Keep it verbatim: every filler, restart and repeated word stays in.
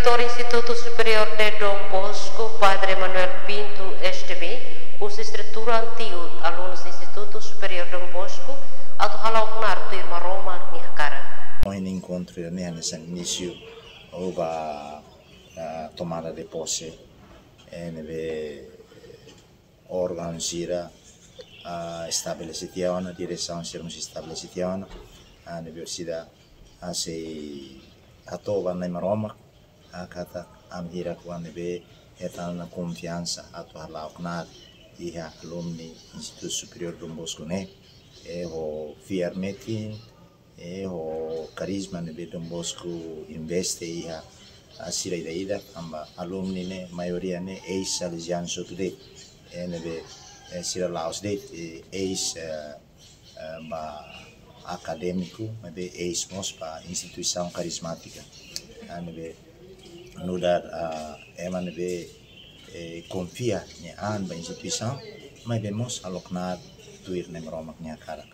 Reitór Instituto Superior de Dom Bosco, Padre Manuel Pinto, S D B, husi estrutura antigu alunus Instituto Superior Dom Bosco, atu hala'o knaar tuir Maromak nia hakarak. Ohin enkontru ne'e hanesan inísiu ba, ah, tomada de pose, eh, ne'ebé órgaun sira, ah, estabelese tiha ona, diresaun sira mós estabelese tiha ona, ah, ne'ebé sira, ah, sei hato'o ba Nai Maromak, ah, katak ami hirak-oan ne'ebé hetan ona konfiansa atu hala'o knaar iha alumni Instituto Superior Dom Bosco ne'e, eh, ho fiar metin, eh, ho karizma ne'ebé Dom Bosco investe iha, ah, sira ida-idak, tanba alumni ne'e maioria ne'e eis-Salesianu hotu de'it, eh, ne'ebé, eh, sira la'ós de'it, eh, eis, eh, eh, ba akadémiku, maibé eis mós ba instituisaun karizmátika. Ah, ne'ebé nu'udar, ah, ema ne'ebé, eh, konfia nia an ba instituisaun, maibé mós halo knaar tuir Nai Maromak nia hakarak.